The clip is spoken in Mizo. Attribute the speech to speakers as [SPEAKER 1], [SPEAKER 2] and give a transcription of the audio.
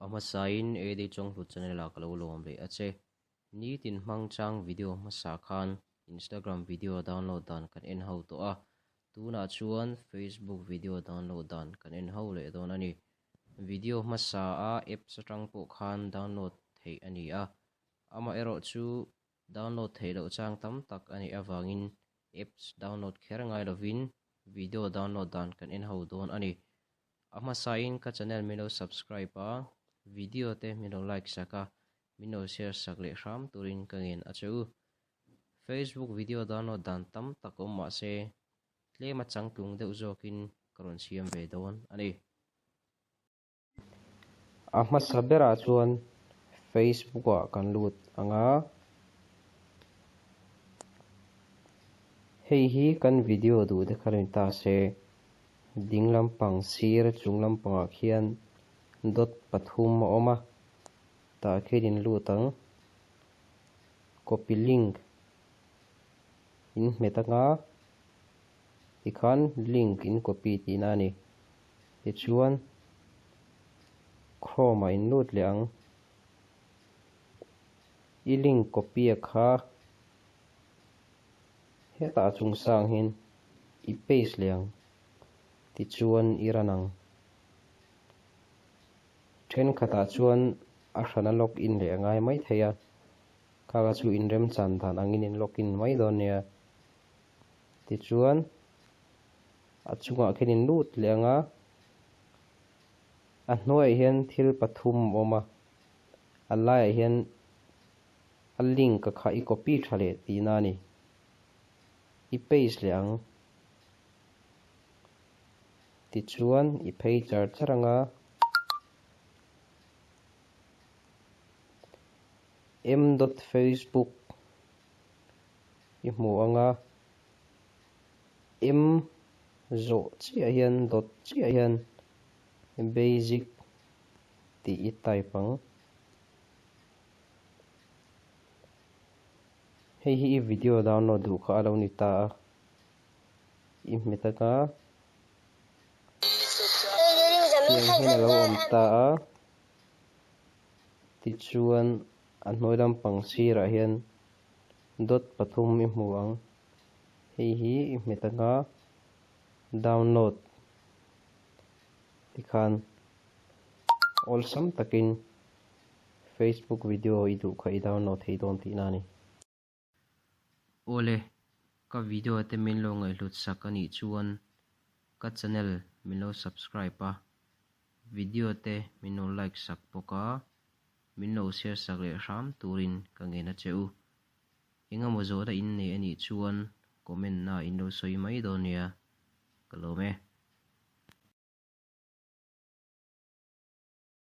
[SPEAKER 1] A hmasain AD Chawnghlut channel ah ka lo lawm leh a che. Nitin hmang chang video hmasa khan Instagram video download dan kan en ho tawh a, tunah chuan Facebook video download dan kan en ho leh dawn a ni. Video hmasa a apps atang pawh khan download theih a ni a, amaherawhchu Download theih loh chang tam tak a nih avangin apps download kher ngai lovin video download dan kan en ho dawn a ni. A hmasain ka channel min lo subscribe a, video te min lo like sak a, min lo share sak leh hram turin ka ngen a che u. Facebook video download dan tam tak awm mah se tlem a changtlung deuh zawkin ka rawn siam ve dawn a ni. A hmasa berah chuan Facebook ah kan lut ang a, hei hi kan video duh te kha lo ni ta se, ding lampang sir chung lampangah khian dot pathum a awm a, tah khian in lut ang, copy link in hmet ang a, tikhan link in copy tihna a ni. Tichuan, Chrome ah in lut leh ang. I link copy a kha hetah a chung sang hian i paste leh ang. Tichuan i run ang. Thenkhatah chuan a hrana log in leh a ngai mai thei a, kha kha chu inremchan dan angin in log in mai dawn nia. Tichuan. A chungah khian in lut leh ang a, a hnuaiah hian thil pathum a awm a, a laiah hian a link a kha i copy tha leh tihna a ni, i paste leh ang tichuan i phei char char ang a, m dot facebook i hmu ang a. M zawh chiah hian dot chiah hian basic tih i type ang. Hei hi i video download duh kha a lo ni ta a, i hmet anga tiang hian a lo awm ta a, tichuan a hnuai lampang sirah hian dot pathum i hmu ang. Hei hi i hmet anga download tikhan awlsam takin Facebook video i duh kha i download thei dawn tihna a ni. Awle, ka video te min lo ngaihhlut sak a nih chuan ka channel min lo subscribe a, video te min lo like sak bawk a, min lo share sak leh hram turin ka ngen a che u. Engemaw zawhna in nei a nih chuan comment na in lo sawi mai dawn nia, ka lawm e.